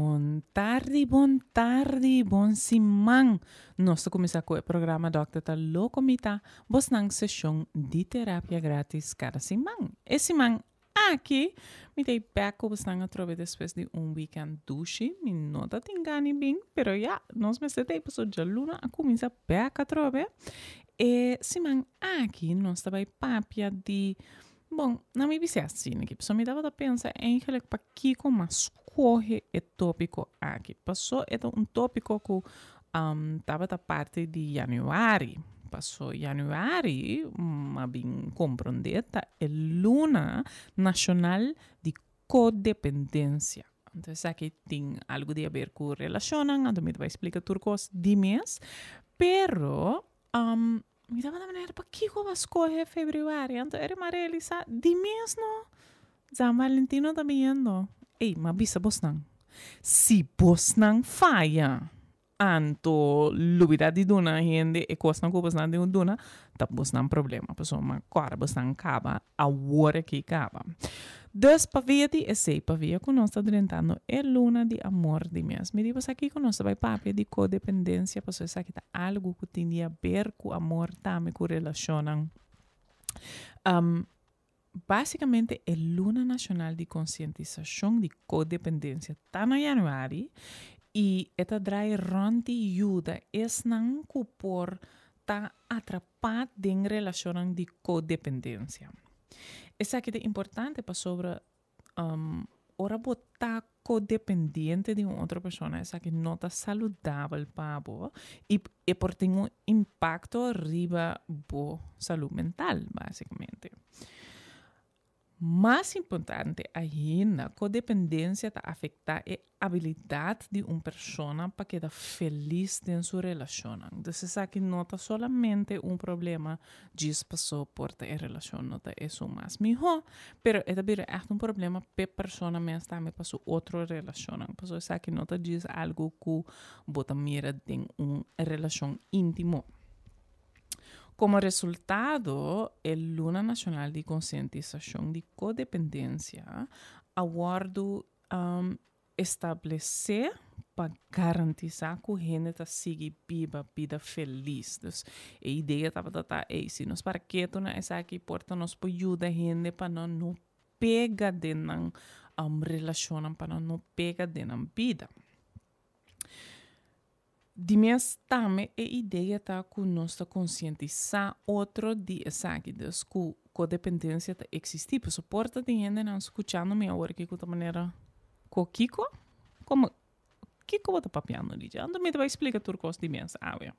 Bon tardi, bon tardi, bon siman. Nos ta kuminsá ku e programa Dòkter ta Loko Mi Ta, bosnan seshon di terapia gratis kada siman. E siman aki mi ta bèk ku bosnan atrobe despues di un weekend dushi. Mi no ta tin gana di bin, pero ya, nos mester ta ei pasobra djaluna a kuminsá bèk atrobe. E siman aki nos ta bai papia di Bon, na mi bisa asina aki, pasobra mi tabata pensa eigenlijk pakiko m'a skohe e topiko aki. Paso e ta un topiko ku tabata parti di januari. Paso januari m'a bin komprondé ta e luna nashonal di kodependensia. Anto esaki tin algu di haber ku relashonnan, anto mi ta bai splika tur kos di mes. Pero Mi tabata manera pakiko bo a skohe februari anto eri m'a realisa di mes no San Valentino ta biniendo. Ey m'a bisa bosnan si bosnan faya anto lubida di duna hende e kosnan ku bosnan tin ku duna ta bosnan problema pasobra m'a kòrda bosnan kaba awor aki kaba. Dus pabia di esei, pabia ku nos ta drentando e luna di amor di mes, mi di bo sa kiko nos ta bai papia di kodependensia pasobra esaki ta algu ku tin di haber ku amor tambe ku relashonnan. Basikamente e luna nashonal di konsientisashon di kodependensia ta na yanüari i e ta drai rònt di yuda esnan ku por ta atrapá den relashonnan di kodependensia. Esaki ta importante pasobra ora bo ta kodependiente di un otro persona esaki no ta saludabel pa bo i e por tin un impakto riba bo salud mental basikamente. Mas importante ainda, kodependensia ta afektá e abilidat di un persona pa keda felis den su relashonnan. Dus esaki no ta solamente un problema djis paso por ta e relashon no ta esun mas mihó, pero e ta bira ègt un problema p'e persona mes tambe pa su otro relashonnan. Pasobra esaki no ta djis algu ku bo ta mira den un relashon íntimo. Komo resultado, e Luna Nashonal di Konsientisashon di Kodependensia a wòrdu establesé pa garantisá ku hende ta sigui biba bida felis. Dus e idea tabata ta, ey, si nos para ketu na esaki por ta nos por yuda hende pa nan no pega den nan relashonnan, pa nan no pega den nan bida. Di mes tambe e idea ta ku nos ta konsientisá otro di esaki, dus ku kodependensia ta eksistí. Pasobra por ta tin hendenan skuchando mi awor aki ku ta manera, Ko kiko? Komo kiko bo ta papiando di dje? Anto mi ta bai splika tur kos di mes awe.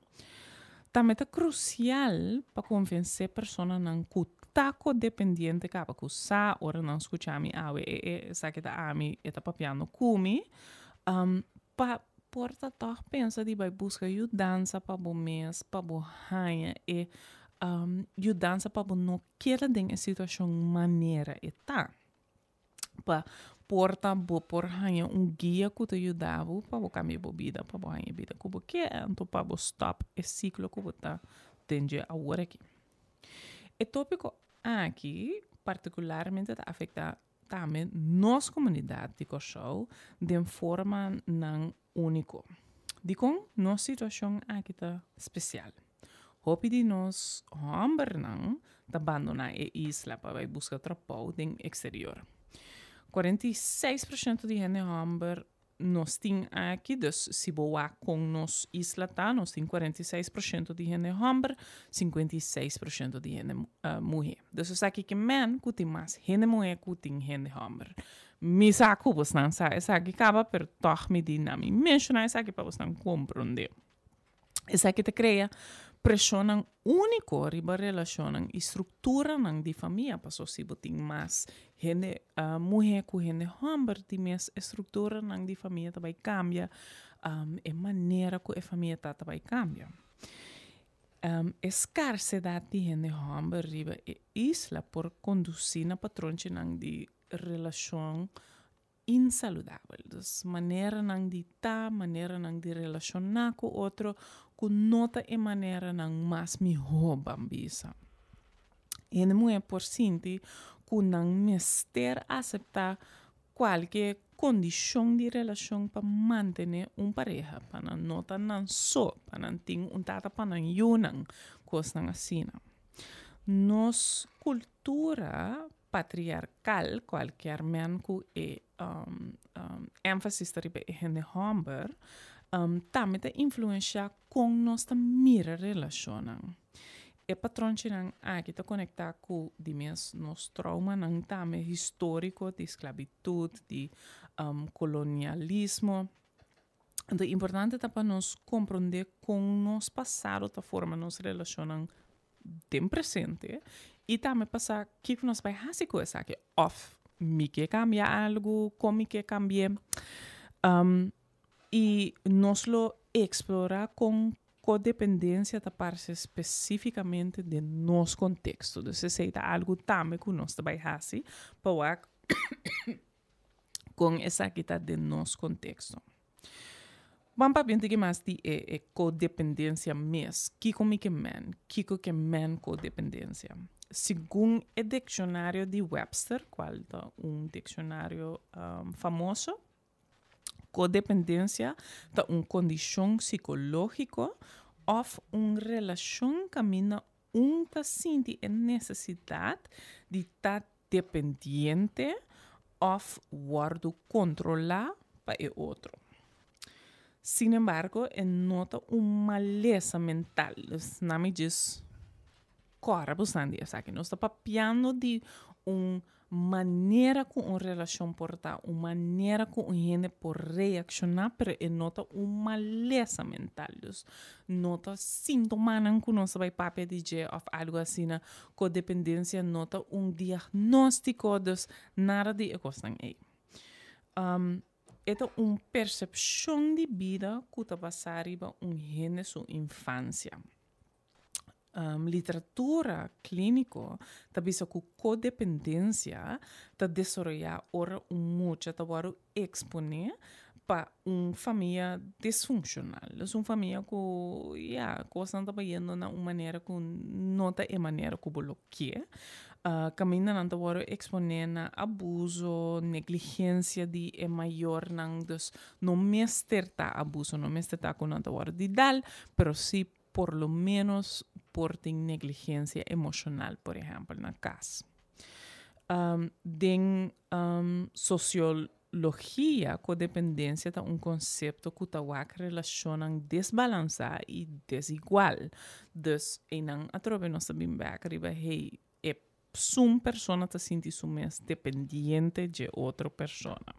Tambe ta krusial pa konvensé personanan ku ta kodependiente kaba ku sa ora nan skucha mi awe e e esaki ta ami e ta papiando ku mi, Pa por ta tòg pensa di bai buska yudansa pa bo mes, pa bo haña e yudansa pa bo no keda den e situashon manera e ta. Pa por ta bo por haña un guia ku ta yuda bo pa bo kambia bo bida, pa bo haña e bida ku bo ke, anto pa bo stòp e siklo ku bo ta den dje awor aki. E tópiko aki partikularmente ta afektá Tambe nos komunidat di Kòrsou den formanan úniko. Dikon nos situashon aki ta spesial? Hopi di nos hòmbernan ta bandoná e isla pa bai buska trabou den eksterior. 46 porshento di hende hòmber Nos tin aki, dus si bo wak kon nos isla ta, nos tin 46% di hende hòmber, 56% di hende muhé. Dus esaki ke men ku tin mas hende muhé ku tin hende hòmber. Mi sa ku bosnan sa esaki kaba, pero tòg mi di na mi menshoná esaki pa bosnan komprondé. Esaki ta krea preshonnan úniko riba relashonnan i strukturanan di famia, paso si bo tin mas hende muhé ku hende hòmber di mes e strukturanan di famia ta bai kambia, e manera ku e famia ta ta bai kambia. E skarsedat di hende hòmber riba e isla por kondusí na patronchinan di relashon insaludabel. Dus maneranan di ta, maneranan di relashoná ku otro ku no ta e maneranan mas mihó ban bisa. Hende muhé por sinti ku nan mester aseptá kualke. kondishon di relashon pa mantené un pareha, pa nan no ta nan so, pa nan tin un tata pa nan yunan, kosnan asina. Nos kultura patriarkal, kual kier men ku e énfasis ta riba e hende hòmber, tambe ta influenshá kon nos ta mira relashonnan. E patronchinan aki ta konektá ku di mes nos troumanan tambe históriko di sklabitut, di kolonialismo. Anto importante ta pa nos komprondé kon nos pasado ta forma nos relashonnan den presente i tambe pa sa kiko nos bai hasi ku esaki òf mi ke kambia algu, kon mi ke kambi'é. I nos lo eksplorá kon kodependensia ta parse spesífikamente den nos konteksto. Dus esei ta algu tambe ku nos ta bai hasi pa wak kon esaki ta den nos konteksto. Ban papia un tiki mas di e e kodependensia mes. Kiko mi ke men? Kiko ke men kodependensia? Segun e dikshonario di Webster, kual ta un dikshonario famoso, kodependensia ta un kondishon sikológiko òf un relashon kaminda un ta sinti e nesesidat di ta dependiente òf wòrdu kontrolá pa e otro. Sin embargo, e no ta un malesa mental. Dus na mi djis kòrda bosan di esaki. Nos ta papiando di un manera ku un relashon por ta, un manera ku un hende por reakshoná, pero e no ta un malesa mental. Dus no ta síntomanan ku nos ta bai papia di dje òf algu asina. Kodependensia no ta un diagnóstiko, dus nada di e kosnan ei. E ta un persepshon di bida ku ta basá riba un hende su infansia. Literatura klíniko ta bisa ku kodependensia ta desaroyá ora un mucha ta wòrdu eksponé pa un famia disfunshonal. Dus un famia ku, ya, kosnan ta bayendo na un manera ku no ta e manera ku bo lo ke. Kaminda nan ta wòrdu eksponé na abuso, negligensia di e mayornan. Dus no mester ta abuso, no mester ta ku nan ta wòrdu di dal, pero sí por lo menos por tin negligencia emocional, por ehempel, na cas. Den sociologia, codependencia ta un concepto cu ta wak relacionnan desbalansa y desigual. Dus, eynan atrobe nos ta bin bek riba, hey, e Psun persona ta sinti su mes dependiente dje otro persona.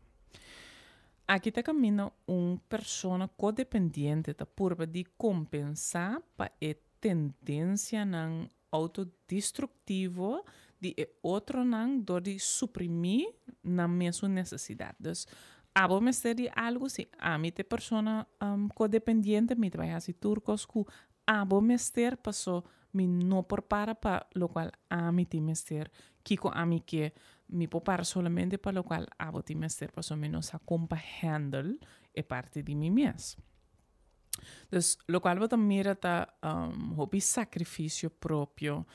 Aki ta kaminda un persona kodependiente ta purba di kompensá pa e tendensianan outodestruktivo di e otronan dor di suprimí nan mesun nesesidat. Dus, abo mester di algu, si ami ta e persona kodependiente mi ta bai hasi tur kos ku Abo mester paso mi no por para pa locual ami tin mester, kico ami ke, mi por para solamente pa locual abo tin mester paso mi no sa con pa handle e parti di mi mes. Dus locual bo ta mira ta hopi sacrificio propio,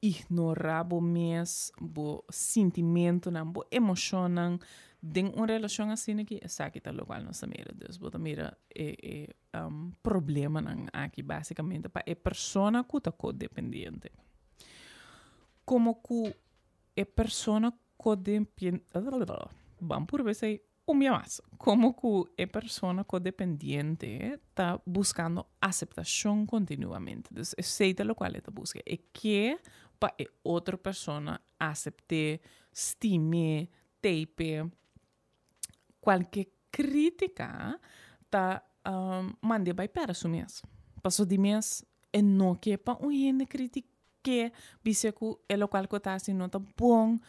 ignora bo mes, bo sintimentonan, bo emocionnan den un relacion asina ki esaki ta locual nos ta mira. Dus bo ta mira e e problemanan aki básicamente pa e persona ku ta kodependiente. Komo ku e persona kodependiente, ban purba esei un bia mas. Komo ku e persona kodependiente ta buskando aseptashon kontinuamente. Dus esei ta lokual e ta buska. E ke pa e otro persona asept'é, stim'é, teipe. Kualke krítika ta mand'é bai pèrdè su mes. Paso di mes e no ke pa un hende kritik'é, bis'é ku e lokual ku e ta hasi no ta bon.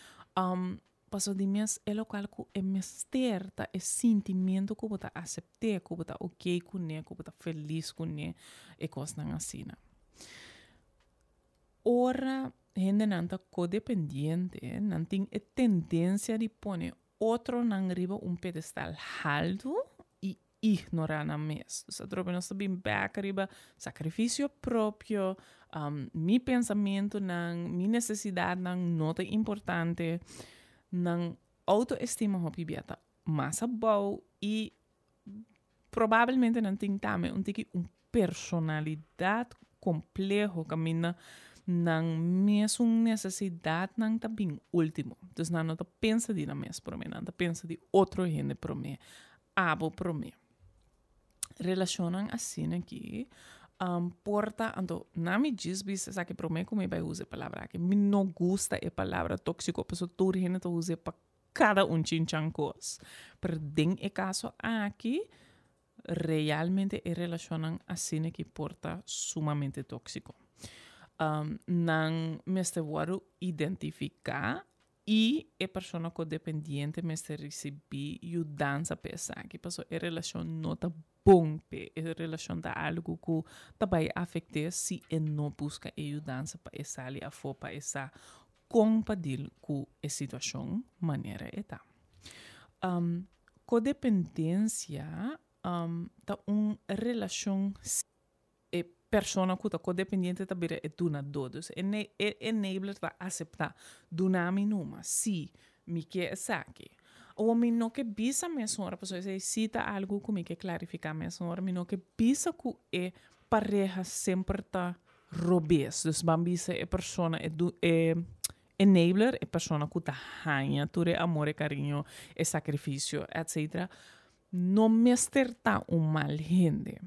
Paso di mes e lokual ku e mester ta e sintimentu ku bo ta asept'é, ku bo ta oké kuné, ku bo ta felis kuné, e kosnan asina. Ora hendenan ta kodependiente, nan tin e tendensia di pone otronan riba un pedestal haltu i ignorá nan mes. Dus atrobe nos ta bin bèk riba sakrifisio propio, mi pensamentunan, mi nesesidatnan no ta importante. Nan outoestima hopi bia ta. mas abou i probablemente nan tin tambe un tiki un personalidat kompleho kaminda nan mesun nesesidatnan ta bin último. Dus nan no ta pensa di nan mes promé, nan ta pensa di otro hende promé, abo promé. Relashonnan asina aki um, por ta, anto na mi djis bisa esaki promé ku mi bai usa e palabra aki. Mi no gusta e palabra tóksiko pasobra tur hende ta usa pa kada un chinchan kos. Pero den e kaso aki, realmente e relashonnan asina aki por ta sumamente tóksiko. Um, nan mester wòrdu identifiká i e persona kodependiente mester risibí yudansa pa esaki, pasobra e relashon no ta bon p'e. E relashon ta algu ku ta bai afekt'é si e no buska e yudansa pa e sali afó, pa e sa kon pa deal ku e situashon manera e ta. Kodependensia ta un relashon e persona ku ta kodependiente ta bira e dunadó. Dus e e enabler ta aseptá, duna mi numa, sí, mi ke esaki. Awor mi no ke bisa mesora, pasobra esei sí ta algu ku mi ke klarifiká mesora, mi no ke bisa ku e pareha semper ta robes. Dus ban bisa e persona, e du, e enabler, e persona ku ta haña tur e amor, e kariño, e sakrifisio, etcetera, no mester ta un mal hende.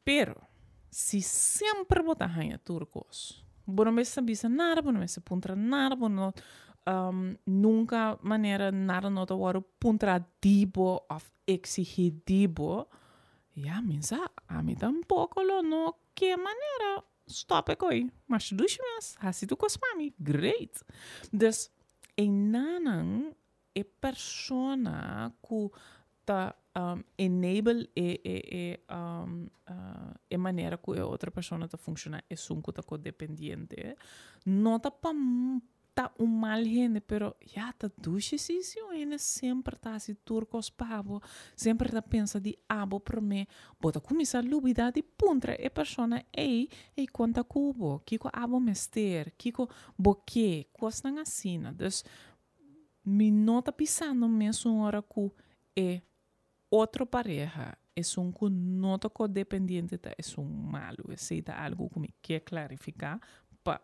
Pero, si semper bo ta haña tur kos, bo no mester bisa nada, bo no mester puntra nada, bo no nunka manera nada no ta wòrdu puntra di bo òf eksigí di bo, ya mi sa, ami tampoko lo no ke manera stòp e koi. Masha dushi mes, hasi tur kos pa mi, great! Dus, einanan e persona ku ta enable e e e e manera ku e otro persona ta funshoná, esun ku ta kodependiente, no ta pa ta un mal hende, pero ya ta dushi si si un hende semper ta hasi tur kos pa bo, semper ta pensa di abo promé, bo ta kuminsá lubidá di puntra e persona ei, ei konta ku bo, kiko abo mester, kiko bo ke, kosnan asina. Dus Mi no ta pisando mesun ora ku e otro pareha, esun ku no ta kodependiente ta esun malu. Esei ta algu ku mi ke klarifiká pa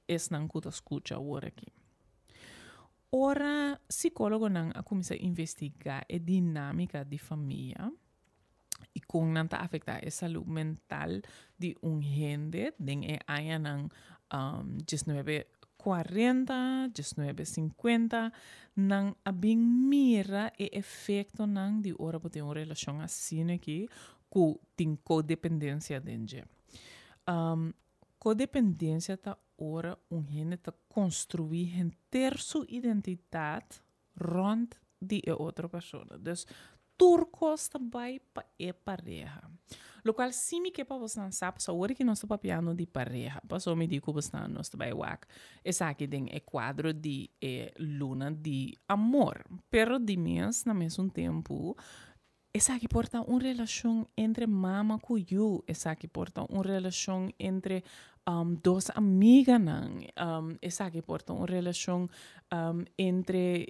esnan ku ta skucha awor aki. Ora sikólogonan a kuminsá investigá e dinámika di famia i kon nan ta afektá e salú mental di un hende den e añanan diesnuebe kuarenta, diesnuebe sinkuenta, nan a bin mira e efektonan di ora bo tin un relashon asina aki ku tin kodependensia den dje. Kodependensia ta ora un hende ta konstruí henter su identidat rond di e otro persona. Dus tur kos ta bai pa e pareha. Lokual si mi ke pa bosnan sa, pasobra awor ki nos ta papiando di pareha, pasobra mi di ku bosnan nos ta bai wak esaki den e kuadro di e luna di amor. Pero di mes na mesun tempu Esaki por ta un relashon entre mama ku yu, esaki por ta un relashon entre dos amiganan, esaki por ta un relashon entre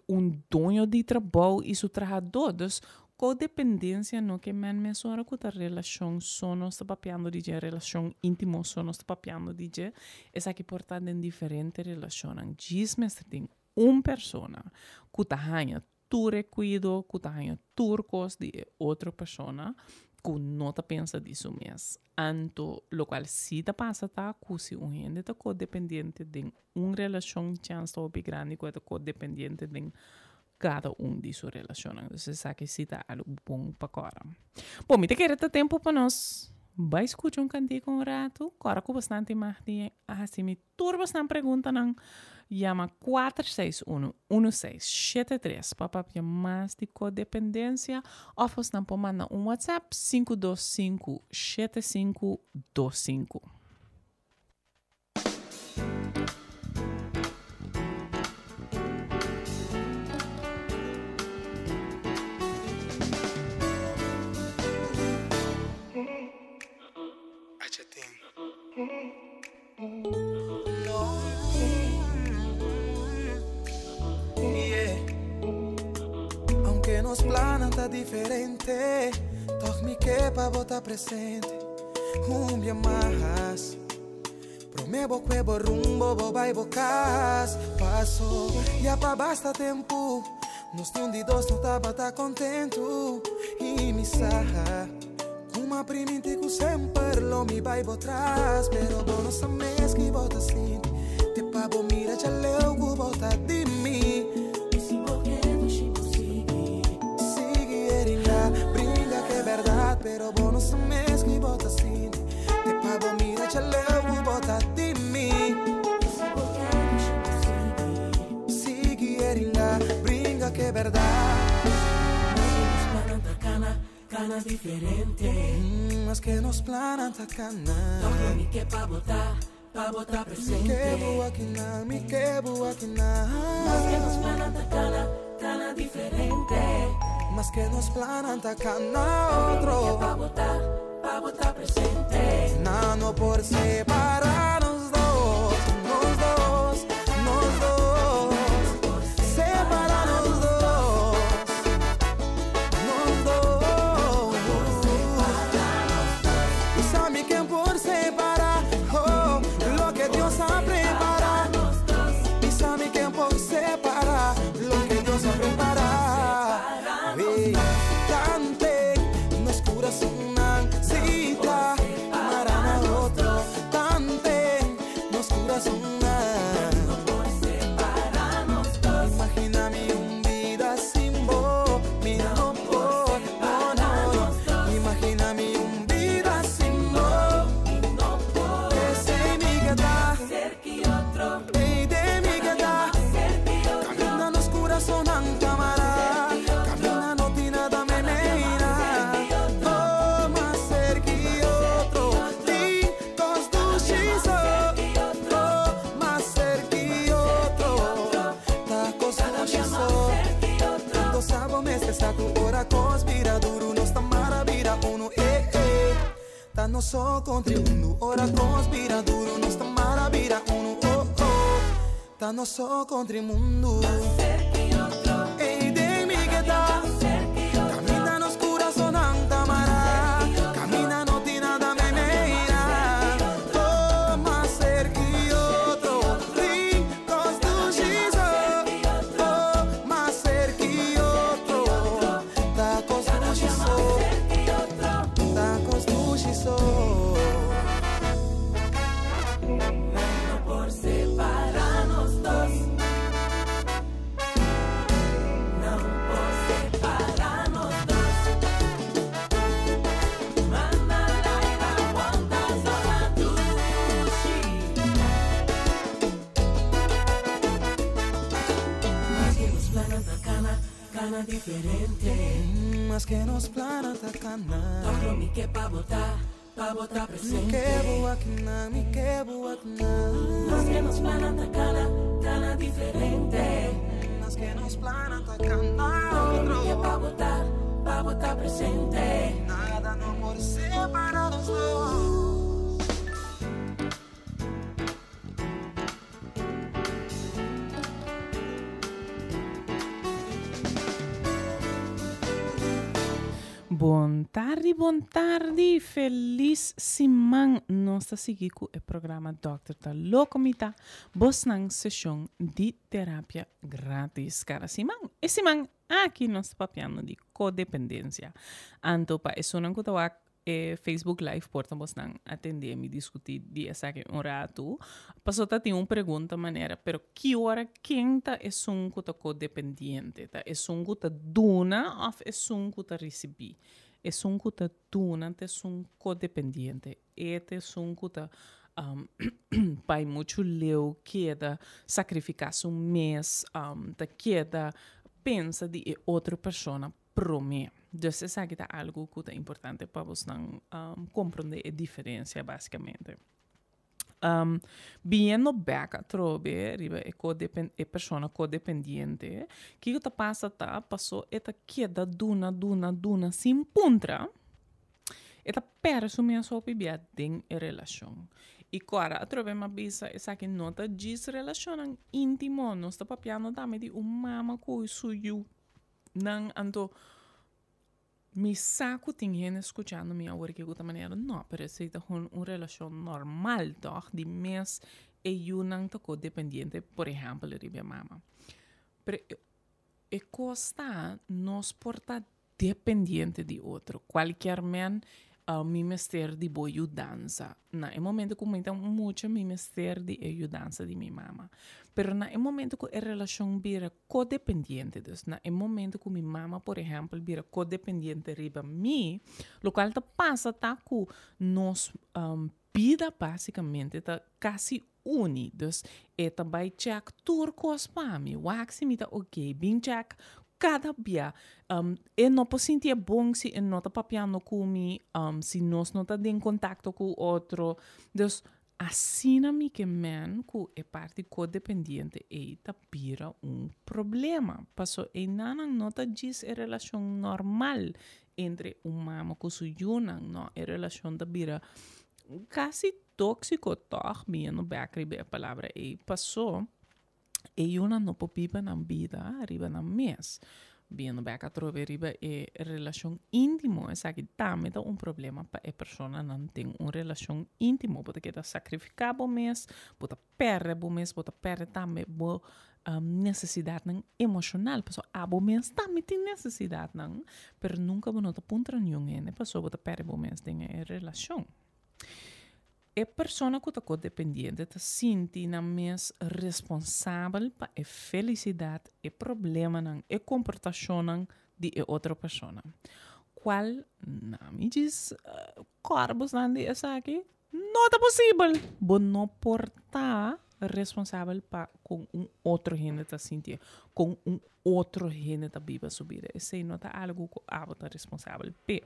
un doño di trabou i su trahadó. Dus kodependensia no ke men mesora ku ta relashon so nos ta papiando di dje, relashon íntimo so nos ta papiando di dje, esaki por ta den diferente relashonnan. Djis mester tin un persona ku ta haña tur e kuido, ku ta haña tur kos di e otro persona ku no ta pensa di su mes. Anto lokual si ta pasa ta ku si un hende ta kodependiente den un relashon, chèns ta hopi grandi ku e ta kodependiente den kada un di su relashonnan. Dus esaki si ta algu bon pa kòrda. Bon, mi ta kere ta tempu pa nos bai skucha un kantika un ratu. Kòrda ku bosnan tin mag di hasi mi Tur bosnan preguntanan yama 461 1673 pa papia mas di kodependensia òf bosnan por manda un WhatsApp 525 7525. ta diferente, Toch mi ke pa bo ta presente Un bia mas. Prome bo kue bo rumbo bo bai bo kas Paso ya pa basta tempu Nos niun di dos no tabata kontentu I mi sa ku m'a priminti ku semper lo mi bai bo tras Pero bo no sa mes ki bo ta sinti Te pa bo mira dja leu ku bo ta di mi I si bo kere dushi bo sigui. Sigui e ringa, bringa ku e bèrdat Pero bo no sa mes ki bo ta sinti Te pa bo mira dja leu ku bo ta di mi. I si bo kere dushi bo sigui. Sigui e ringa, bringa ku e bèrdat. Maske nos plannan ta kana, kana diferente. Maske nos plannan ta kana. Tòg lo mi ke pa bo ta, pa bo ta presente. Mi ke bo akinan, mi ke bo akinan. Maske nos plannan ta kana, kana diferente. Maske nos plannan ta kana otro. Tòg lo mi ke pa bo ta, pa bo ta presente. Nan no por separa nos dos, nos dos, nos dos. Separa nos dos, nos dos. Bisa mi ken por separa, oh, loke Dios a prepara. Bisa mi ken por separa, loke Dios a prepara. Ey, tante, nos curasonnan si ta mara na otro. Tante, nos curasonnan. Imagina mi un bida sin bo, mi no por, no, no, no. Imagina mi un bida sin bo, Esey mi ke ta, ey de mi ke ta. Caminda nos curasonnan ta mara, caminda no tin nada memeina. Oh, mas cerca y otro, tin cos dushi so. Oh, mas cerca y otro, ta cos dushi so. Tanto sa bo mester sa cu ora cos bira duro nos ta mara bira uno, eh, eh. Ta nos so contra e mundo, ora cos bira duro nos ta mara bira uno, oh, oh. Ta nos so contra e mundo. Ey, den mi ke ta. Caminda nos curasonnan ta mara. Caminda no tin nada memeina. Oh, mas cerca y otro. Tin cos dushi so. Oh, mas cerca y otro. Ta cos dushi so. Ta cos dushi so. No por separa nos dos. No por separa nos dos. Manda laira wanta zona dushi. Maske nos plannan ta kana, kana diferente. Maske nos plannan ta kana. Tòg lo mi ke pa bo ta, pa bo ta Mi presente. ke bo akinan, mi ke bo akinan. Maske nos plannan ta kana, kana diferente. Maske nos plannan ta kana Tòg lo mi ke otro. pa bo ta, pa bo ta presente. Nada no por separa nos dos. Bon tardi, bon tardi, felis siman. Nos ta sigui ku e programa Dòkter ta Loko Mi Ta bosnan seshon di terapia gratis kada siman. E siman aki nos ta papiando di kodependensia. Anto pa esunnan ku ta wak e Facebook live por ta bosnan atendé mi diskutí di esaki un ratu. Paso ta tin un pregunta manera, pero ki ora ken ta esun ku ta kodependiente? Ta esun ku ta duna òf esun ku ta risibí? Esun ku ta duna ta esun kodependiente. E ta esun ku ta bai muchu leu keda sakrifiká su mes, ta keda pensa di e otro persona promé. Dus esaki ta algu ku ta importante pa bosnan komprondé e diferensia básikamente. Biniendo bèk atrobe riba e kodepen e persona kodependiente, kiko ta pasa ta paso e ta keda duna duna duna sin puntra, e ta pèrdè su mes hopi bia den e relashon. I kòrda atrobe mi a bisa esaki no ta djis relashonnan íntimo, nos ta papiando tambe di un mama ku su yu. Nan anto. Mi sa ku tin hende skuchando mi awor ku ta manera, no, pero esei ta gewoon un relashon normal, tòg? Di mes e yunan ta kodependiente, por ehèmpel, riba e mama. Pero e kos ta, nos por ta dependiente di otro. Kualkier men mi mester di bo yudansa. Na e momento ku mi ta mucha mi mester di e yudansa di mi mama. Pero na e momento ku e relashon bira kodependiente, dus na e momento ku mi mama por ehèmpel bira kodependiente riba mi, lokual ta pasa ta ku nos bida básikamente ta kasi uni. Dus e ta bai chèk tur kos pa mi, wak si mi ta oké, bin chèk kada bia. E no por sinti e bon si e no ta papiando ku mi, si nos no ta den kontakto ku otro. Dus asina mi ke men ku e parti kodependiente ei ta bira un problema. Paso einanan no ta djis e relashon normal entre un mama ku su yunan, no, e relashon ta bira kasi tóksiko tòg, biendo bèk riba e palabra ei, pasó e yunan no por biba nan bida riba nan mes. Biendo bèk atrobe riba e relashon íntimo, esaki tambe ta un problema pa e personanan den un relashon íntimo. Bo ta keda sakrifiká bo mes, bo ta pèrdè bo mes, bo ta pèrdè tambe bo nesesidatnan emoshonal, pasobra abo mes tambe tin nesesidatnan, pero nunka bo no ta puntra niun hende pasobra bo ta pèrdè bo mes den e relashon. E persona ku ta kodependiente ta sinti nan mes responsabel pa e felisidat, e problemanan, e komportashonnan di e otro persona. Kual, na mi djis kòrda bosnan di esaki, no ta posibel! Bo no por ta responsabel pa kon un otro hende ta sintié, kon un otro hende ta biba su bida. Esei no ta algu ku abo ta responsabel p'e.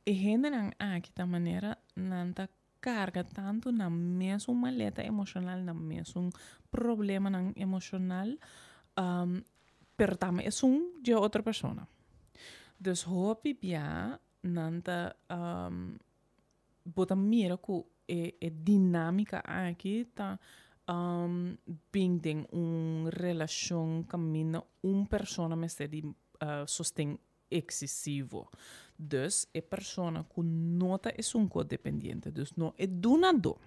E hendenan aki ta manera nan ta karga tantu nan mesun maleta emoshonal, nan mesun problemanan emoshonal, pero tambe esun dje otro persona. Dus hopi bia nan ta bo ta mira ku e e dinámika aki ta bin den un relashon kaminda un persona mester di sosten eksesivo. Dus e persona ku no ta esun kodependiente, dus no e dunadó,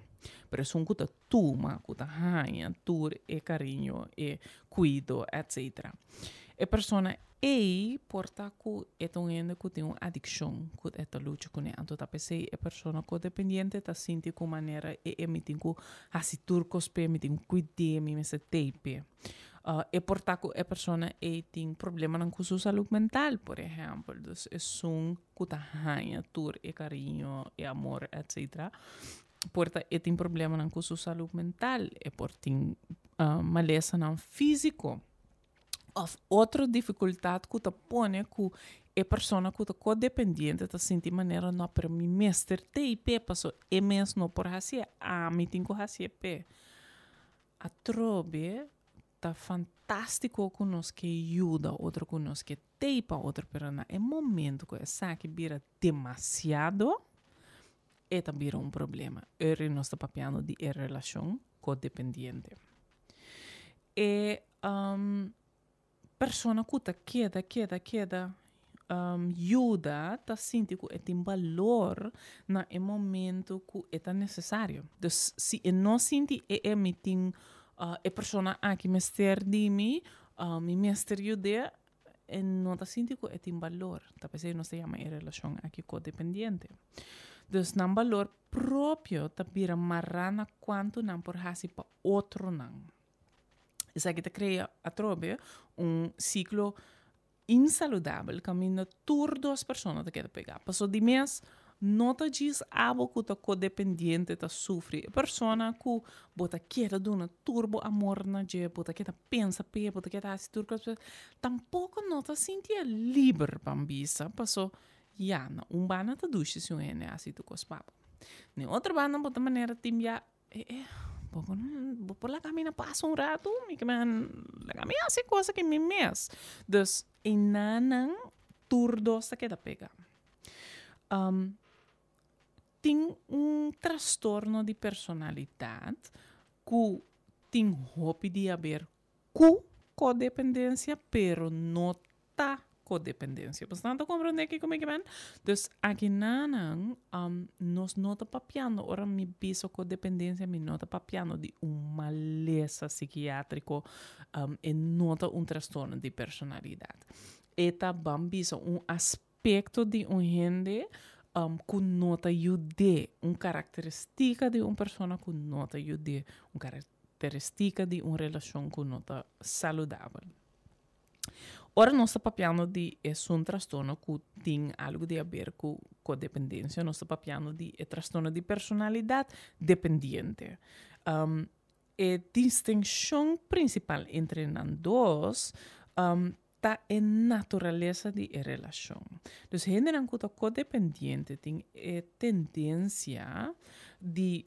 pero esun ku ta tuma, ku ta haña tur e kariño, e kuido, etcetera. E persona ei por ta ku e ta un hende ku tin un adikshon ku e ta lucha kuné. Anto ta p'esei e persona kodependiente ta sinti ku manera e e mi tin ku hasi tur kos p'e, mi tin ku kuid'é, mi mester tei p'e. E por ta ku e persona ei tin problemanan ku su salud mental, por ehèmpel. Dus esun ku ta haña tur e kariño, e amor, etcetera, por ta e tin problemanan ku su salud mental, e por tin malesanan físiko òf otro difikultat ku ta pone ku e persona ku ta kodependiente ta sinti manera no, pero mi mester tei p'e paso e mes no por hasié, ami tin ku hasié p'e. Atrobe ta fantástiko ku nos ke yuda otro, ku nos ke tei pa otro, pero na e momento ku esaki bira demasiado, e ta bira un problema. Eri nos ta papiando di e relashon kodependiente. E persona ku ta keda, keda, keda yuda ta sinti ku e tin balor na e momento ku e ta nesesario. Dus si e no sinti e e mi tin e persona aki mester di mi, mi mester yud'é, e no ta sinti ku e tin balor. Ta p'esei nos ta yama e relashon aki kodependiente. Dus nan balor propio ta bira mará na kuantu nan por hasi pa otronan. Esaki ta krea atrobe un siklo insaludabel kaminda tur dos persona ta keda pegá. Paso di mes no ta djis abo ku ta kodependiente ta sufri. E persona ku bo ta keda duna tur bo amor na dje, bo ta keda pensa p'e, bo ta keda hasi tur kos p'e, tampoko no ta sintié liber ban bisa. Paso ya, na un banda ta dushi si un hende hasi tur kos pa bo. Na e otro banda bo ta manera tin bia E e, bo por bo por laga mi na pas un ratu? Mi ke men laga mi hasi cosa ki mi mes. Dus enanan tur dos ta keda pega. Tin un trastorno di personalidat ku tin hopi di haber ku kodependensia pero no ta. kodependensia. Bosnan ta komprondé kiko mi ke men? Dus akinanan nos no ta papiando, ora mi bisa kodependensia mi no ta papiando di un malesa sikiátriko, e no ta un trastorno di personalidat. E ta ban bisa un aspekto di un hende ku no ta yud'é, un karakteristika di un persona ku no ta yud'é, un karakteristika di un relashon ku no ta saludabel. Ora nos ta papiando di esun trastorno ku tin algu di haber ku kodependensia, nos ta papiando di e trastorno di personalidat dependiente. E distinshon prinsipal entre nan dos ta e naturalesa di e relashon. Dus hendenan ku ta kodependiente tin e tendensia di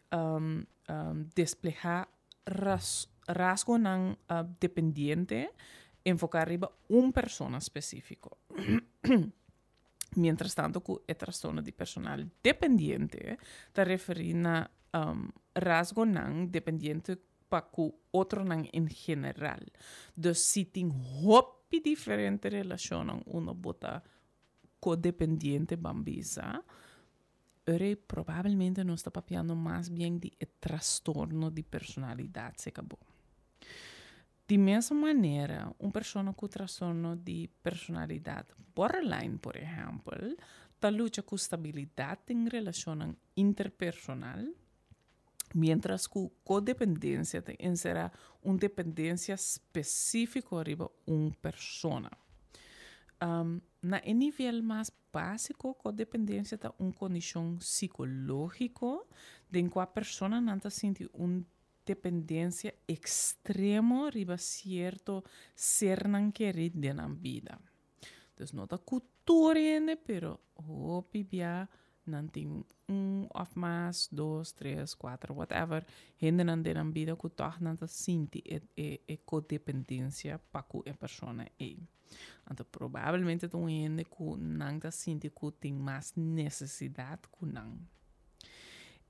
desplegá rasgonan dependiente enfoká riba un persona spesífiko. Mientrastanto ku e trastorno di personal dependiente ta referí na rasgonan dependiente pa ku otronan en general. Dus si tin hopi diferente relashonnan unda bo ta kodependiente ban bisa, Ora probablemente nos ta papiando mas bien di e trastorno di personalidad se cabo. Di mesmo manera, un persona cu trastorno di personalidad borderline, por ehempel, ta lucha cu stabilidad den relacionnan interpersonal, mientras cu codependencia ta encera un dependencia specifico riba un persona. Na e nivel mas Básiko, kodependensia ta un kondishon sikológiko den kua personanan ta sinti un dependensia ekstremo riba sierto sernan kerí den nan bida. Dus no ta ku tur hende, pero hopi bia nan tin un òf mas, dos, tres, kuater, whatever, hendenan den nan bida ku tòg nan ta sinti e e kodependensia pa ku e persona ei. Anto probablemente ta un hende ku nan ta sinti ku tin mas nesesidat ku nan.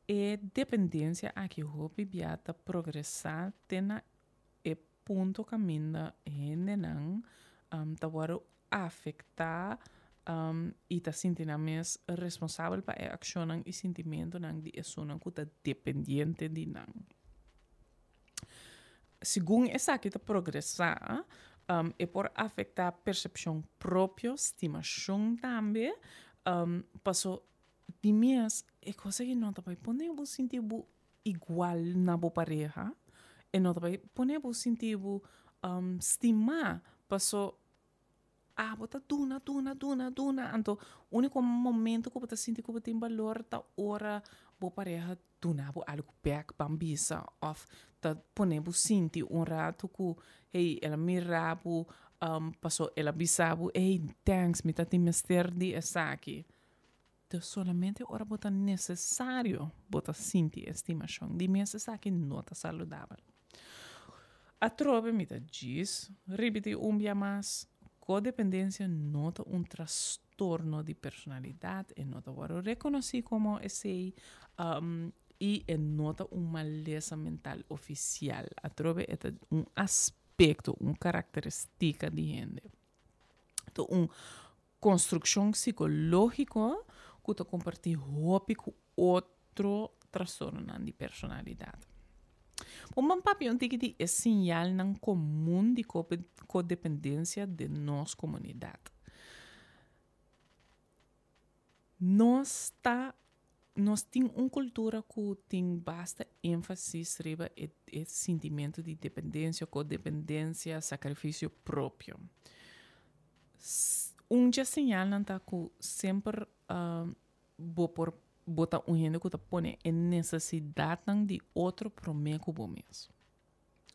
E dependensia aki hopi bia ta progresá te na e punto kaminda hendenan ta wòrdu afektá i ta sinti nan mes responsabel pa e akshonnan i sintimentunan di esunnan ku ta dependiente di nan. Segun esaki ta progresá, e por afektá persepshon propio, stimashon tambe, paso di mes e kos aki no ta bai pone bo sinti bo igual na bo pareha, e no ta bai pone bo sinti bo stimá, paso Abo ta duna, duna, duna, duna. Anto, úniko momento ku bo ta sinti ku bo tin balor ta ora bo pareha duna bo algu bèk ban bisa òf ta pone bo sinti un ratu ku, hey, el a mira bo, paso el a bisa bo, hey, thanks, mi ta tin mester di esaki. Ta solamente ora bo ta nesesario bo ta sinti e stimashon. Di mes esaki no ta saludabel. Atrobe mi ta djis ripití un bia mas, kodependensia no ta un trastorno di personalidat, e no ta wòrdu rekonosí komo esei i e no ta un malesa mental ofisial. Atrobe e ta un aspekto, un karakteristika di hende. Ta un Konstrukshon sikológiko ku ta kompartí hopi ku otro trastornonan di personalidat. Bon ban papia un tiki di e siñalnan komun di kodependensia den nos komunidat. Nos ta nos tin un kultura ku tin basta énfasis riba e e sintimentu di dependensia, kodependensia, sakrifisio propio. Un dje señalnan ta ku semper bo por bo ta un hende ku ta pone e nesesidatnan di otro promé ku bo mes.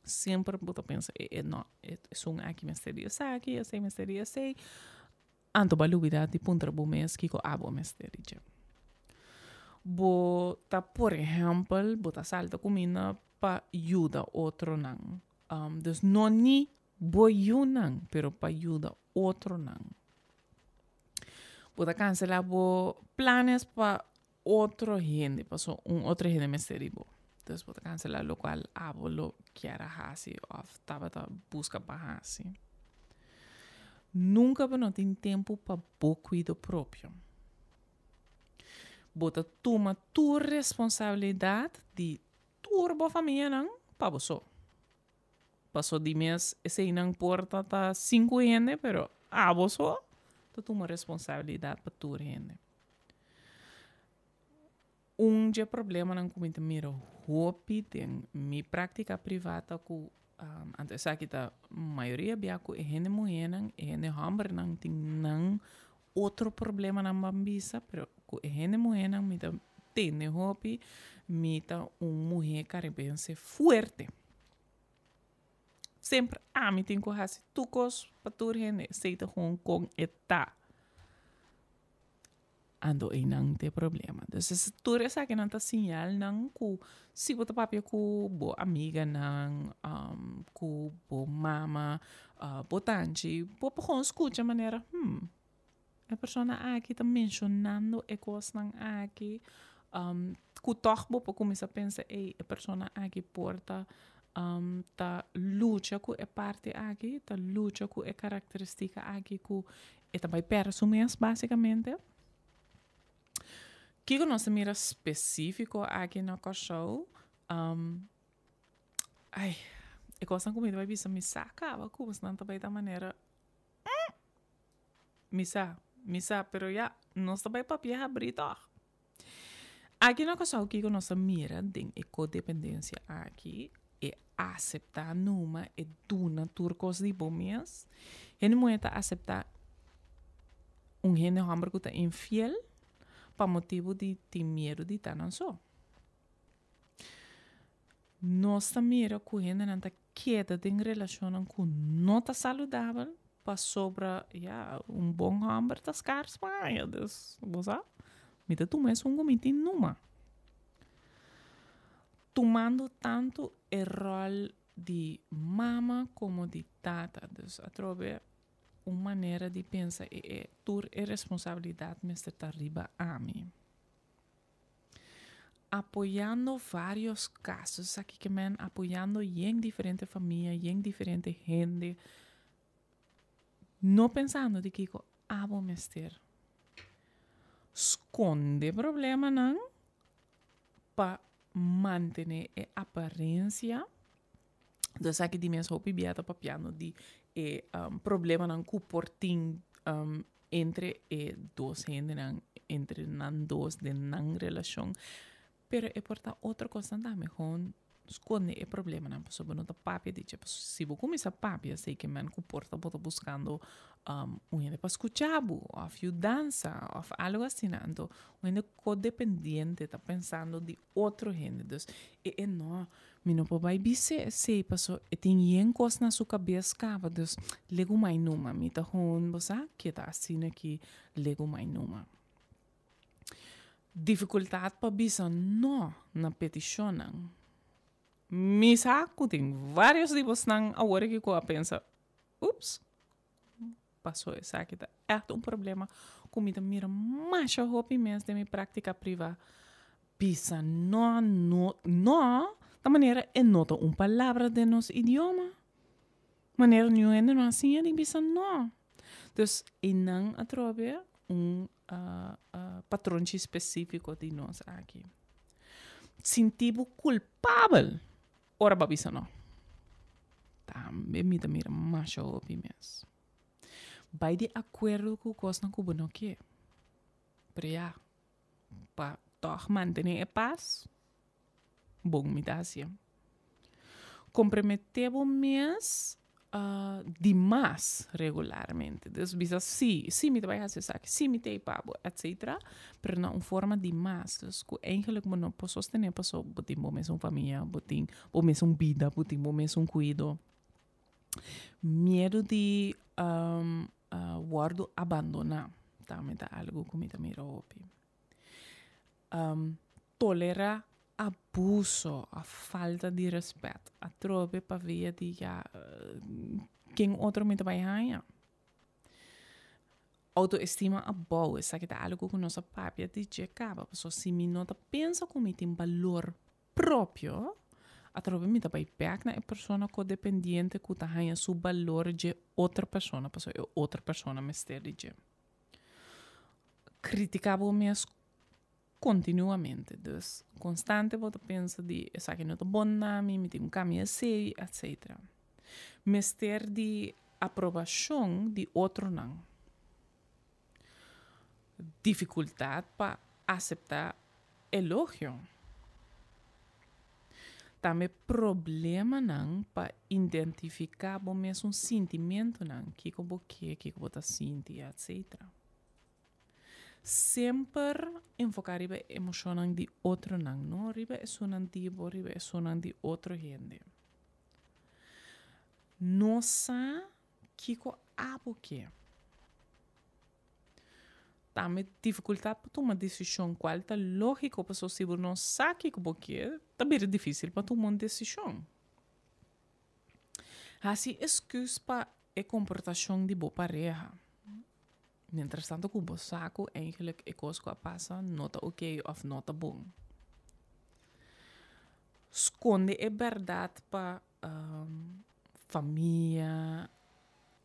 Semper bo ta pensa e e no esun aki mester di esaki, esei mester di esei. Anto bo a lubida di puntra bo mes kiko abo mester di dje. Bo ta por ehèmpel bo ta salta kuminda pa yuda otronan. Dus no ni bo yunan, pero pa yuda otronan. Bo ta kanselá bo planes pa otro hende, paso un otro hende mester di bo. Dus bo ta kanselá lokual abo lo kier a hasi òf tabata buska pa hasi. Nunka bo no tin tempu pa bo kuido propio. Bo ta tuma tur responsabilidat di tur bo famianan pa bo so. Paso di mes eseinan por ta ta sinku hende, pero abo so ta tuma responsabilidat pa tur hende. Un dje problemanan ku mi ta mira hopi den mi práktika privá ta ku anto esaki ta mayoria bia ku e hende muhénan, e hende hòmbernan tin nan otro problemanan ban bisa, pero ku e hende muhénan mi ta tende hopi, mi ta un muhé karibense fuerte. Semper ami tin ku hasi tur kos pa tur hende, esei ta gewoon kon e ta. Anto einan ta e problema. Dus tur esakinan ta siñalnan ku si bo ta papia ku bo amiganan, ku bo mama, bo tanchi, bo por gewoon skucha manera, hmm, e persona aki ta menshonando e kosnan aki, ku tòg bo por kuminsá pensa, ey, e persona aki por ta ta lucha ku e parti aki, ta lucha ku e karakteristika aki ku E ta bai pèrdè su mes básikamente. Kiko nos ta mira spesífiko aki na Kòrsou? Ai, e kosnan ku mi ta bai bisa mi sa kaba ku nan ta bai ta manera Mi sa, mi sa, pero ya, nos ta bai papia habrí tòg. Aki na Kòrsou kiko nos ta mira den e kodependensia aki, e aseptá numa, e duna tur kos di bo mes. Hende muhé ta aseptá un hende hòmber ku ta infiel pa motibu di tin miedu di ta nan so. Nos ta mira ku hendenan ta keda den relashonnan ku no ta saludabel pasobra ya un bon hòmber ta skars pa haña. Dus bo sa, mi ta tuma esun ku mi tin numa. Tumando tantu e ròl di mama komo di tata. Dus atrobe un manera di pensa e e tur e responsabilidat mester ta riba ami. Apoyando varios casos, esaki ke men apoyando yen diferente famia, yen diferente hende, no pensando di kiko abo mester skonde problemanan pa mantene e aparencia. Entonces esaki di mes hopi bia ta papiando di e problemanan ku por tin entre e dos hendenan, entre nan dos den nan relashon. Pero e por ta otro kosnan tambe, gewoon skonde e problemanan pasobra bo no ta papia di dje. Pasobra si bo kuminsá papia esei ke men ku por ta bo ta buskando un hende pa skucha bo òf yudansa òf algu asina. Anto un hende kodependiente ta pensando di otro hende. Dus e e no, mi no por bai bis'é esei paso e tin yen kos na su kabes kaba, dus legumai numa. Mi ta hon, bo sa, keda asina ki legumai numa. Difikultat pa bisa no na petishonnan. Mi sa ku tin vários di bosnan awor aki ku a pensa, Ups, Paso esaki ta ègt un problema ku mi ta mira masha hopi mes den mi práktika privá. Bisa no, no, no ta manera e no ta un palabra den nos idioma. Manera niun hende no a siña di bisa no. Dus einan atrobe un patronchi spesífiko di nos aki. Sinti bo kulpabel Ora bo a bisa no. Tambe mi ta mira masha hopi mes. Bai di akuerdo ku kosnan ku bo no ke. Pero ya, pa tòg mantené e pas, bon mi ta hasié. Komprometé bo mes di mas regularmente. Dus bisa sí, sí mi ta bai hasi esaki, sí mi ta ei pa bo, etcetera. Pero na un forma di mas. Dus ku eigenlijk bo no por sostené paso bo tin bo mesun famia, bo tin bo mesun bida, bo tin bo mesun kuido. Miedu di wòrdu abandoná tambe ta algu ku mi ta mira hopi. Tolerá abuso òf falta di rèspèt atrobe pabia di ya ken otro mi ta bai haña. Outoestima abou, esaki ta algu ku nos a papia di dje kaba, pasobra si mi no ta pensa ku mi tin balor propio, Atrobe mi ta bai bek na e persona codependiente ku ta haña su balor dje otro persona, pasobra e otro persona mester di dje. Kritiká bo mes kontinuamente, dus konstante bo ta pensa di esaki no ta bon na mi, mi tin ku kambia esei, etcetera. Mester di aprobashon di otronan. Difikultat pa aseptá elogio. Tambe problemanan pa identifiká bo mesun sintimentunan, kiko bo ke, kiko bo ta sinti, etcetera. Semper enfoká riba e emoshonnan di otronan, no riba esunnan di bo, riba esunnan di otro hende. No sa kiko abo ke. Tambe difikultat pa tuma desishon, kual ta lógiko pasobra si bo no sa kiko bo ke, ta bira difísil pa tuma un desishon. Hasi esküs pa e komportashon di bo pareha. Mientrastanto ku bo sa ku eigentlik e kos ku a pasa no ta oké òf no ta bon. Skonde e bèrdat pa famia,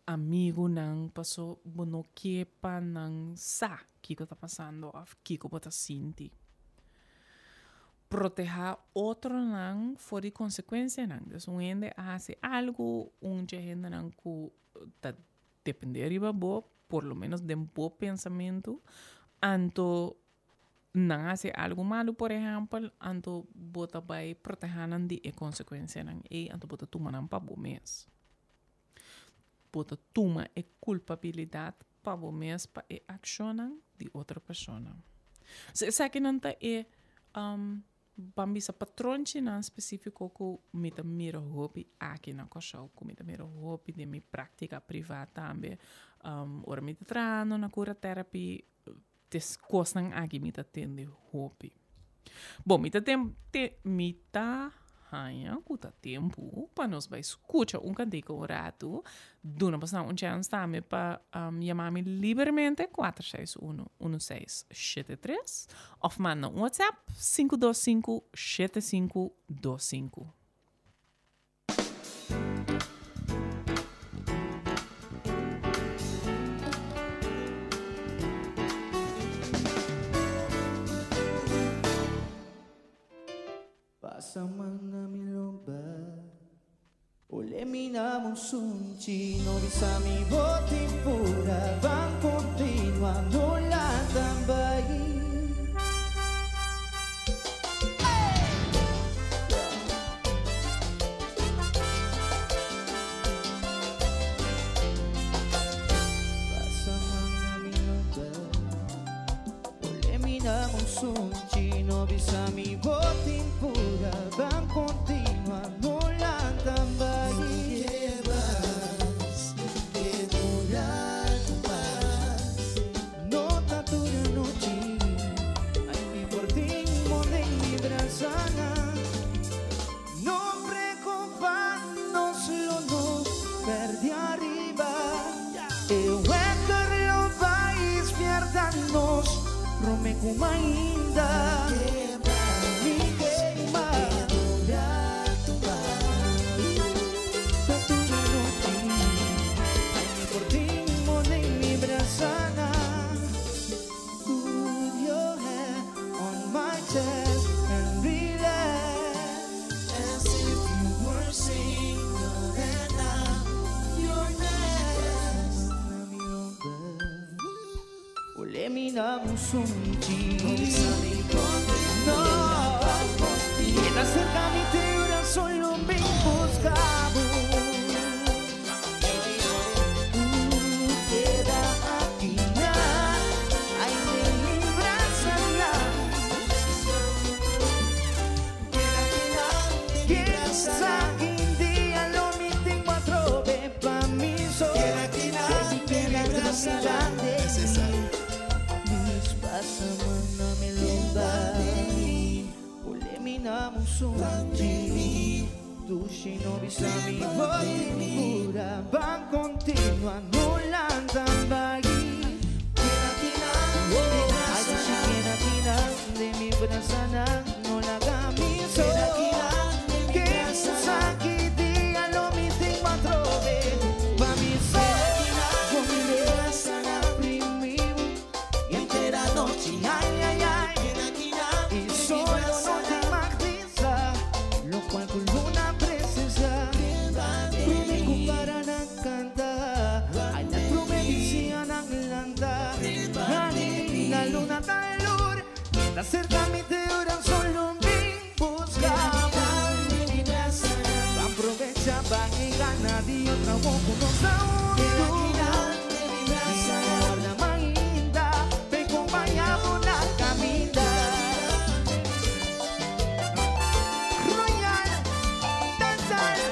amigunan, paso bo no ke pa nan sa kiko ta pasando òf kiko bo ta sinti. Protehá otronan for di konsekuensianan. Dus un hende a hasi algu, un dje hendenan ku ta dependé riba bo, por lo menos den bo pensamentu, anto nan hasi algu malu, por ehèmpel, anto bo ta bai protehá nan di e konsekuensianan ei, anto bo ta tuma nan pa bo mes. Bo ta tuma e kulpabilidat pa bo mes pa e akshonnan di otro persona. So esakinan ta e ban bisa patronchinan spesífiko ku mi ta mira hopi aki na Kòrsou, ku mi ta mira hopi den mi práktika privá tambe. Ora mi ta trahando na Cura Therapy, Des kosnan aki mi ta tende hopi. Bon, mi ta tem, te, mi ta haña ku ta tempu pa nos bai skucha un kantika un ratu. Duna bosnan un chèns tambe pa um, yama mi libermente 461 1673 òf manda un WhatsApp 525 7525. Pasa man na mi lomba Ole mi na mon sunchi No bisa mi bo tin pura Van continua no latan bai. Pasa man na mi lomba Ole mi na mon sunchi No bisa mi bo tin pura Van continua no latan bai. No ta tur anochi, ay mi por tin bo den mi brasanan. No preocupa, nos lo no perde ariba. E wekker lo bai spierta nos prome cu mainda. Mi quema. Ta tur anochi, ay mi por tin bo den mi brasanan. Put your head on my chest and relax. As if you were single and I'm your next. Ole mi na un sunchi. No. Keda cerca mi te ora solo mi busca bo. Keda aki na, ay den mi brasanan. Ken sa kin dia lo mi tin bo atrobe pa mi so. Si keda aki na. Mis pasa man na mi lomba. Ole mi na un sunchi. Dushi no bisa mi bo tin pura. Ban continua no lanta bai. Ay dushi keda aki na den mi brasanan. No laga mi so. Ken Keda serka mi te ora solo mi buska Aprovecha pa e gana di otra bo ku nos ta huntu Guarda mainta pe kompaña bo na kaminda Royal Dancehall.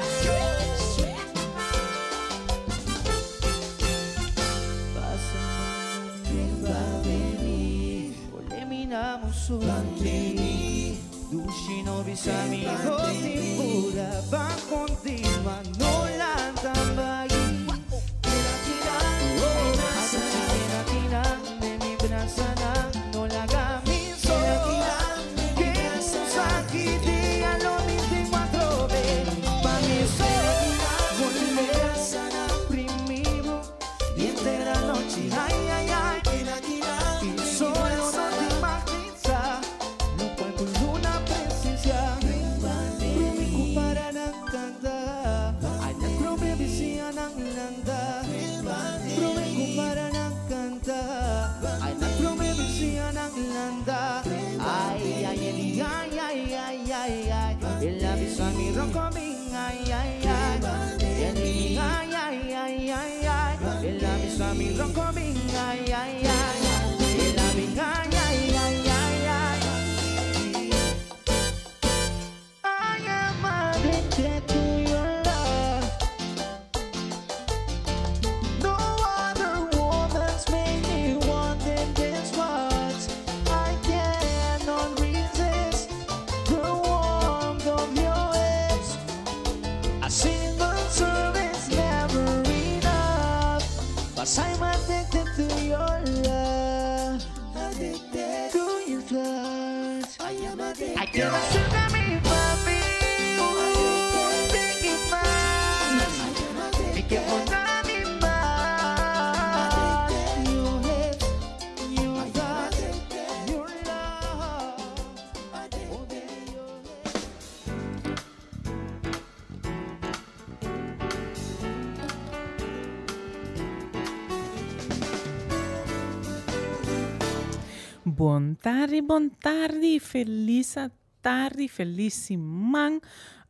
Bon tardi, bon tardi, felis tardi, felis siman.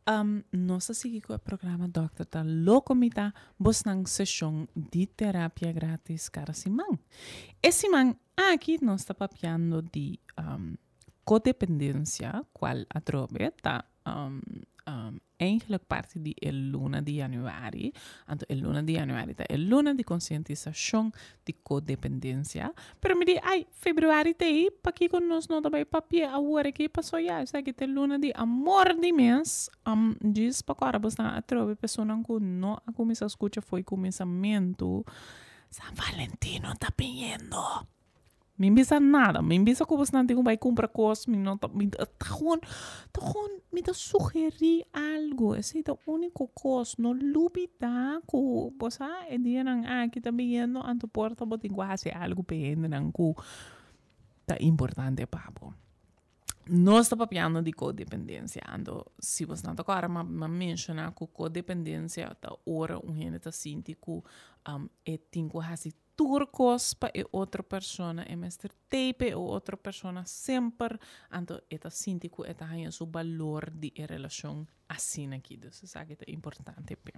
Um, nos a sigui ku e programa Dòkter ta Loko Mi Ta, bosnan seshon di terapia gratis kada siman. E siman aki nos ta papiando di um, codependencia, cual atrobe ta um, um, eigenlijk parti di e luna di januari. Anto e luna di januari ta e luna di konsientisashon di kodependensia. Pero mi di, ai, februari ta ei, pakiko nos no ta bai papia awor aki? Paso ya, esaki ta e luna di amor di mes. Um, djis pa kòrda bosnan atrobe personan ku no a kuminsá skucha fo'i kuminsamentu, San Valentino ta biniendo. Mi bisa nada, mi bisa ku bosnan tin ku bai kumpra kos, mi no ta, mi ta gewoon, ta gewoon, mi ta sugerí algu, esei ta úniko kos, no lubidá ku bo sa e dianan aki ta biniendo, anto por ta bo tin ku hasi algu pa e hendenan ku ta importante pa bo. Nos ta papiando di codependencia, anto si bosnan ta kòrda mi a menshoná ku codependencia ta ora un hende ta sinti ku e tin ku hasi tur kos pa e otro persona, e mester tei pa e otro persona semper, anto e ta sinti ku e ta haña su balor di e relashon asina aki. Dus esaki ta importante p'e.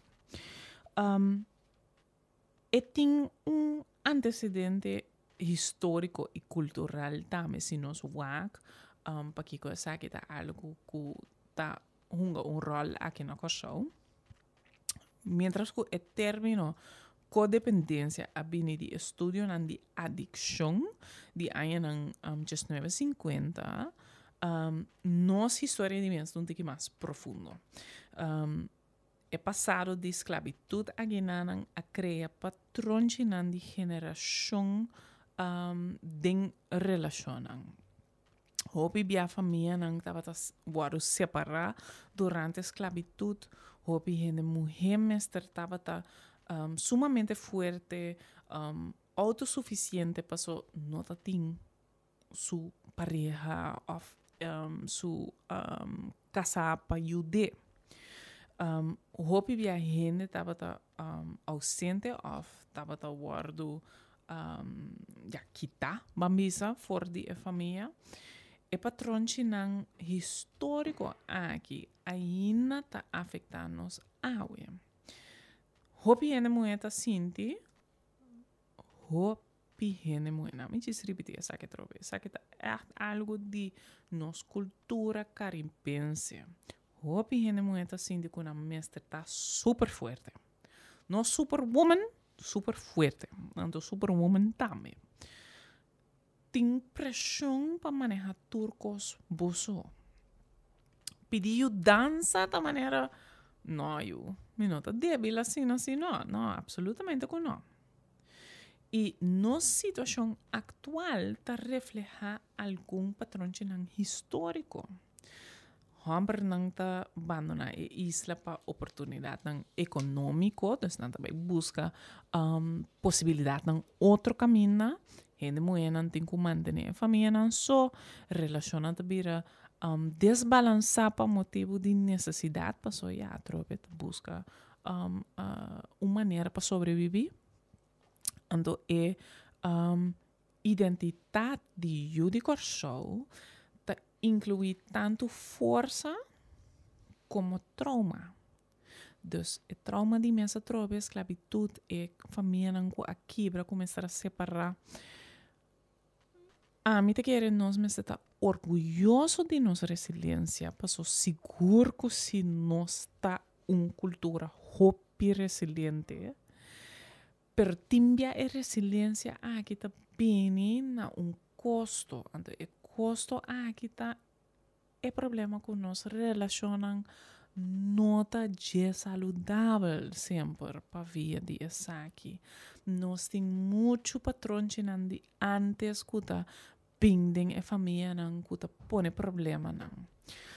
E tin un antecedente historico y cultural tambe si nos wak pakiko esaki ta algo ku ta hunga un rol aki na Kòrsou. Mientras ku e término kodependensia a bini di estudionan di adikshon di añanan diesnuebe sinkuenta, nos historia di mes ta un tiki mas profundo. E pasado di sklabitut aginanan a krea patronchinan di generashon den relashonnan. Hopi bia famianan tabata wòrdu separá durante sklabitut. Hopi hende muhé mester tabata sumamente fuerte, outosufisiente paso no ta tin su pareha òf su kasá pa yud'é. Hopi bia hende tabata ausente òf tabata wòrdu ya kitá, ban bisa, for di e famia. E patronchinan históriko aki ainda ta afektá nos awe. Hopi hende muhé ta sinti, hopi hende muhé, na mi djis ripití esaki atrobe, esaki ta ègt algu di nos kultura karibense. Hopi hende muhé ta sinti ku nan mester ta super fuerte. No superwoman, super fuerte. Anto superwoman tambe. Tin preshon pa maneha tur kos bo so. Pidi yudansa ta manera, No yu, mi no ta debil asina si no. No, absolutamente ku no. I nos situashon aktual ta reflehá algun patronchinan históriko. Hòmbernan ta bandoná e isla pa oportunidatnan ekonómiko, dus nan ta bai buska posibilidatnan otro kaminda. Hende muhénan tin ku mantené e famianan so, relashonnan ta bira desbalansá pa motibu di nesesidat, pasobra ya atrobe ta buska un manera pa sobrebibí. Anto e Identitat di yu di Kòrsou ta inkluí tantu forsa komo trouma. Dus e trouma di mes atrobe, sklabitut, e famianan ku a kibra, ku mester a separá. Ami ta kere nos mester ta orguyoso di nos resiliensia, paso sigur ku si nos ta un kultura hopi resiliente, Pero tin bia e resiliencia aki ta bini na un costo. Anto e costo aki ta e problema cu nos relacionnan no ta dje saludabel semper pa via di esaki. Nos tin mucho patronchinan di antes cu ta bin den e famianan cu ta pone problemanan.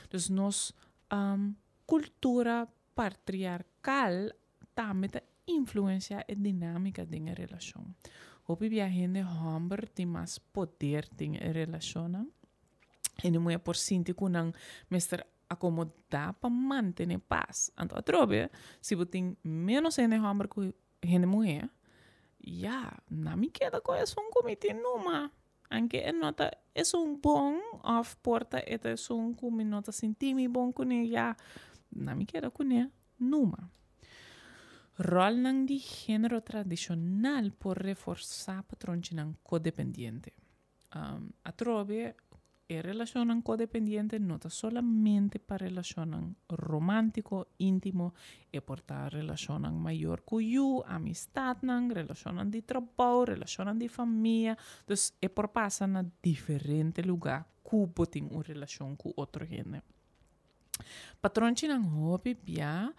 Dus nos cultura patriarcal tambe ta influenciá e dinámica den e relacion. Hopi bia hende homber tin mas poder den e relacionnan. Hende muher por sinti cu nan mester acomodá pa mantene pas. Anto atrobe, si bo tin menos hende homber cu hende muher, ya, na mi keda cu esun cu mi tin numa. Anke e no ta esun bon of por ta e ta esun cu mi no ta sinti mi bon cune, ya, na mi keda cune numa. Rolnan di género tradishonal por reforsá patronchinan kodependiente. Atrobe, e relashonnan kodependiente no ta solamente pa relashonnan romántiko, íntimo, e por ta relashonnan mayor ku yu, amistatnan, relashonnan di trabou, relashonnan di famia. Dus e por pasa na diferente lugá ku bo tin un relashon ku otro hende. Patronchinan hopi bia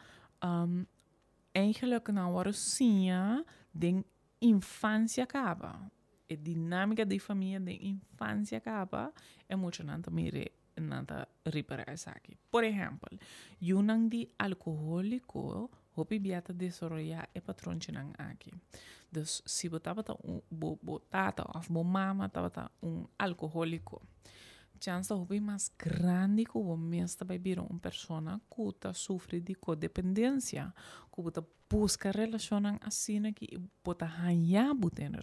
eigenlijk nan wòrdu siña den infansia kaba. E dinámika di famia den infansia kaba e muchanan ta mira nan ta ripará esaki. Por ehèmpel, yunan di alkohóliko hopi bia ta desaroyá e patronchinan aki. Dus si bo tabata un bo bo tata òf bo mama tabata un alkohóliko, Chans ta hopi mas grandi ku bo mes ta bai bira un persona ku ta sufri di kodependensia, ku bo ta buska relashonnan asina ki i bo ta haña bo den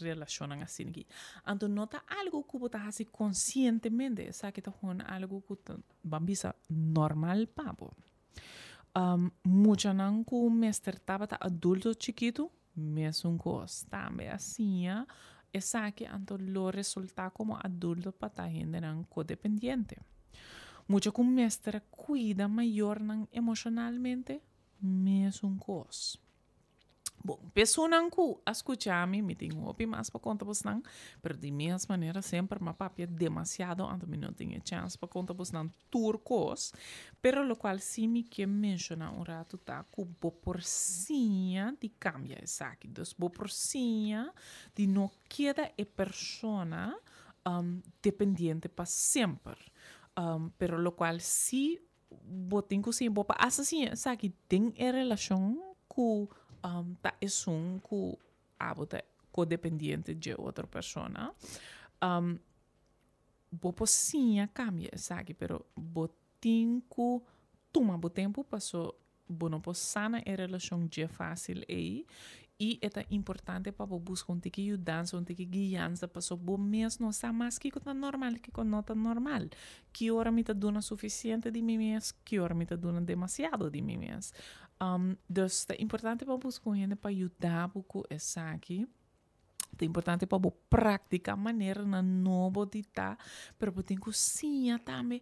relashonnan asina ki. Anto no ta algu ku bo ta hasi konsientemente, esaki ta gewoon algu ku ta ban bisa normal pa bo. Muchanan ku mester tabata adulto chikitu, mesun kos. Tambe a siña esaki anto lo resultá komo adulto pa ta hendenan kodependiente. Mucha ku mester a kuida mayornan emoshonalmente, mesun kos. Bon, pesonan ku a skucha mi, mi tin hopi mas pa konta bosnan, pero di mes manera semper m'a papia demasiado, anto mi no tin e chèns pa konta bosnan tur kos. Pero lokual si mi ke menshoná un ratu ta ku bo por siña di kambia esaki. Dus bo por siña di no keda e persona dependiente pa semper. Pero lokual si Bo tin ku siña, bo pa hasta siña esaki den e relashon ku ta esun ku abo ta kodependiente dje otro persona. Bo por siña kambia esaki, pero bo tin ku tuma bo tempu paso bo no por sana e relashon dje fásil ei. I e ta importante pa bo buska un tiki yudansa, un tiki guiansa, paso bo mes no sa mas kiko ta normal i kiko no ta normal. Ki ora mi ta duna sufisiente di mi mes, ki ora mi ta duna demasiado di mi mes. Dus ta importante pa buska un hende pa yuda bo ku esaki. Ta importante pa bo praktika maneranan nobo di ta, pero bo tin ku siña tambe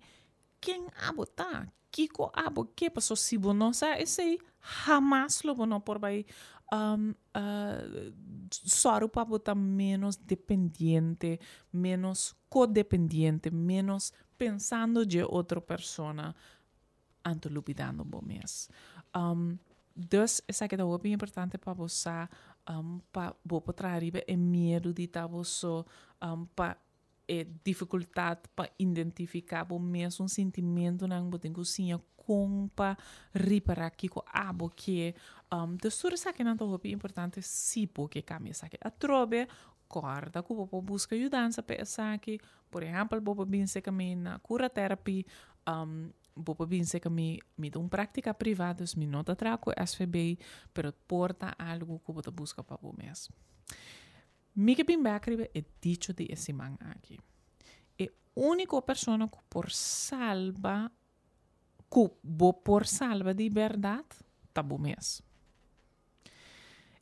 ken abo ta, kiko abo ke, paso si bo no sa esei, hamas lo bo no por bai sòru pa bo ta ménos dependiente, ménos kodependiente, ménos pensando dje otro persona anto lubidando bo mes. Dus esaki ta hopi importante pa bo sa pa bo por traha riba e miedu di ta bo so, pa e dificultad pa identifica bo mesun sintimentonan, bo tin cu siña con pa ripara kico abo ke. Dus tur esakinan ta hopi importante si bo ke cambia esaki. Atrobe, corda cu bo por busca yudansa pa esaki. Por ehempel, bo por bin seca mi na Cura Therapy, bo por bin seca mi, mi ta un practica priva, dus mi no ta traha cu SVB, pero por ta algo cu bo ta busca pa bo mes. Mi ke bin bek riba e dicho di e siman aki. E úniko persona ku por salba, ku bo por salba di bèrdat, ta bo mes.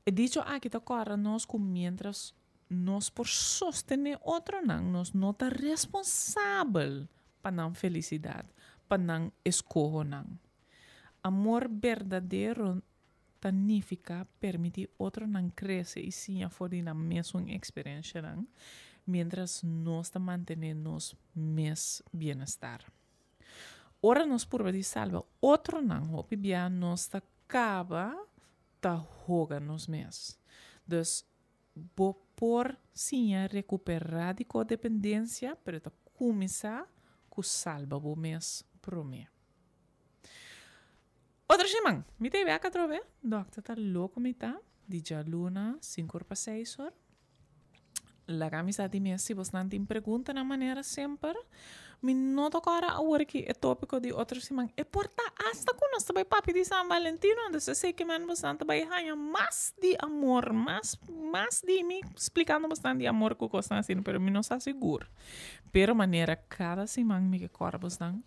E dicho aki ta kòrda nos ku miéntras nos por sostené otronan, nos no ta responsabel pa nan felisidat, pa nan eskohonan. Amor berdadero ta nifiká permití otronan krese i siña for di nan mesun eksperenshanan, miéntras nos ta mantené nos mes bienestar. Ora nos purba di salba otronan, hopi bia nos ta kaba ta hoga nos mes. Dus, bo por siña rekuperá di kodependensia, pero ta kuminsá ku salba bo mes promé. Otro siman, mi ta bek atrobe. Dokter ta loko mi ta, di djaluna sinku or pa seis or. Laga mi sa di mes si bosnan tin preguntanan manera semper. Mi no ta kòrda awor ki e tópiko di otro siman. E por ta asta ku nos ta bai papia di San Valentino, entonces esei ke men bosnan ta bai haña mas di amor, mas mas di mi splikando bosnan di amor ku kosnan asina, pero mi no sa sigur. Pero manera kada siman mi ke kòrda bosnan,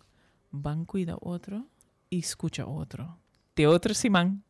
ban kuida otro i skucha otro. Te otro siman!